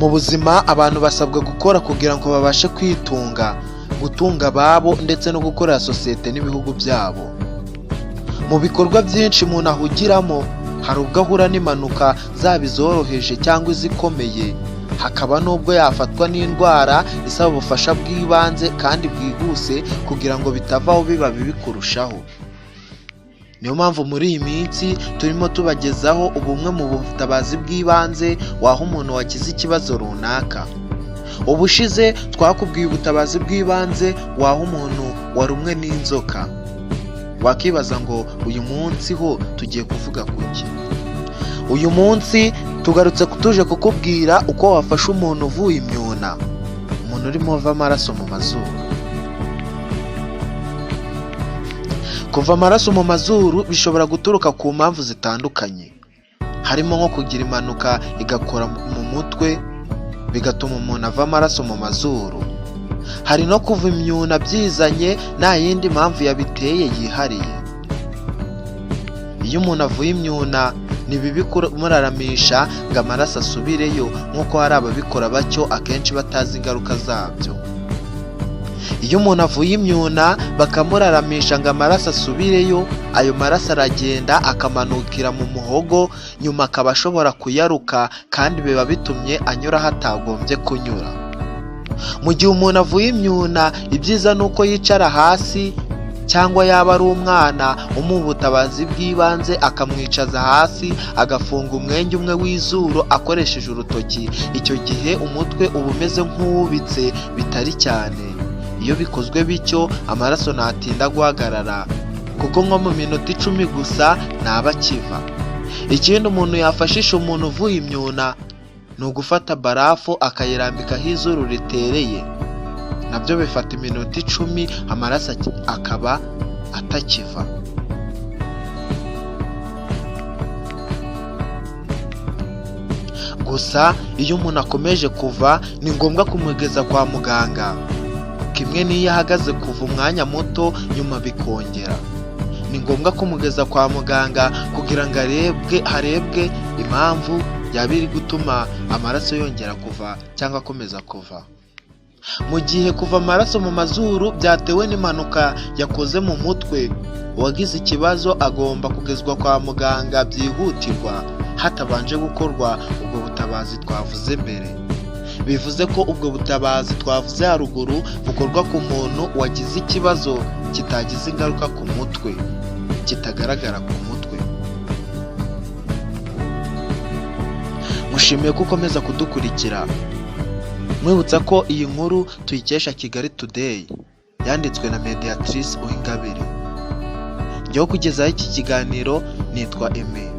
Mu buzima abantu basabwa gukora kugira ngo babashe kwitunga, gutunga ababo ndetse no gukorera sosiyete n'ibihugu byabo. Mu bikorwa byinshi umuntu ahugiramo, hari ubwo ahura n'impanuka, zaba izoroheje cyangwa izikomeye, hakaba n'ubwo yafatwa n'indwara isaba ubufasha bw'ibanze kandi bwihuse kugira ngo bitavaho biba bibi kurushaho. Niyo mpamvu muri iyi minsi turimo tubagezaho ubumwe mu butabazi bw'ibanze waha umuntu wagize ikibazo runaka. Ubushize twakubwiye ubutabazi bw'ibanze waha umuntu warumwe n'inzoka. Wakibaza ngo uyu munsi ho tugiye kuvuga ku ki? Uyu munsi tugarutse tuje kukubwira uko wafasha umuntu uvuye imyuna, umuntu urimo uva amaraso mu mazuru. Kuva amaraso mu mazuru bishobora guturuka ku mpamvu zitandukanye, harimo nko kugira impanuka igakora mu mutwe bigatuma umuntu ava amaraso mu mazuru. Hari no kuva imyuna byizanye nta yindi mpamvu yabiteye yihariye. Iyo umuntu avuye imyuna, ni bibi kumuraramisha ngo amaraso asubireyo, nk'uko hari ababikora batyo akenshi batazi ingaruka zabyo. Iyo umuntu avuye imyuna bakamuraramisha ngo amaraso asubireyo, ayo maraso aragenda akamanukira mu muhogo, nyuma akaba ashobora kuyaruka, kandi biba bitumye anyura aho atagombye kunyura. Mu gihe umuntu avuye imyuna, ibyiza ni uko yicara hasi, cyangwa yaba ari umwana umuha ubutabazi bw'ibanze akamwicaza hasi, agafunga umwenge umwe w'izuru akoresheje urutoki. Icyo gihe umutwe uba umeze nk'uwubitse bitari cyane. Iyo bikozwe bityo, amaraso ntatinda guhagarara, kuko nko mu minota 10 gusa ntaba akiva. Ikindi umuntu yafashisha umuntu uvuye imyuna ni ugufata barafu akayirambikaho izuru ritereye, nabyo bifata iminota 10 amaraso akaba atakiva. Gusa iyo umuntu akomeje kuva, ni ngombwa kumugeza kwa muganga. Kimwe n'iyo ahagaze kuva umwanya muto nyuma bikongera, ni ngombwa kumugeza kwa muganga kugira ngo harebwe impamvu yaba iri gutuma amaraso yongera kuva cyangwa akomeza kuva. Mu gihe kuva amaraso mu mazuru byatewe n'impanuka yakoze mu mutwe, uwagize ikibazo agomba kugezwa kwa muganga byihutirwa hatabanje gukorwa ubwo butabazi twavuze mbere. Bivuze ko ubwo butabazi twavuze haruguru bukorwa ku muntu wagize ikibazo kitagize ingaruka ku mutwe, kitagaragara ku mutwe. Mushimiye ko ukomeza kudukurikira. Mwibutsa ko iyi nkuru tuyikesha Kigali Today, yanditswe na Mediatrice Uwingabire. Njyewe kugezaho iki kiganiro nitwa Aime.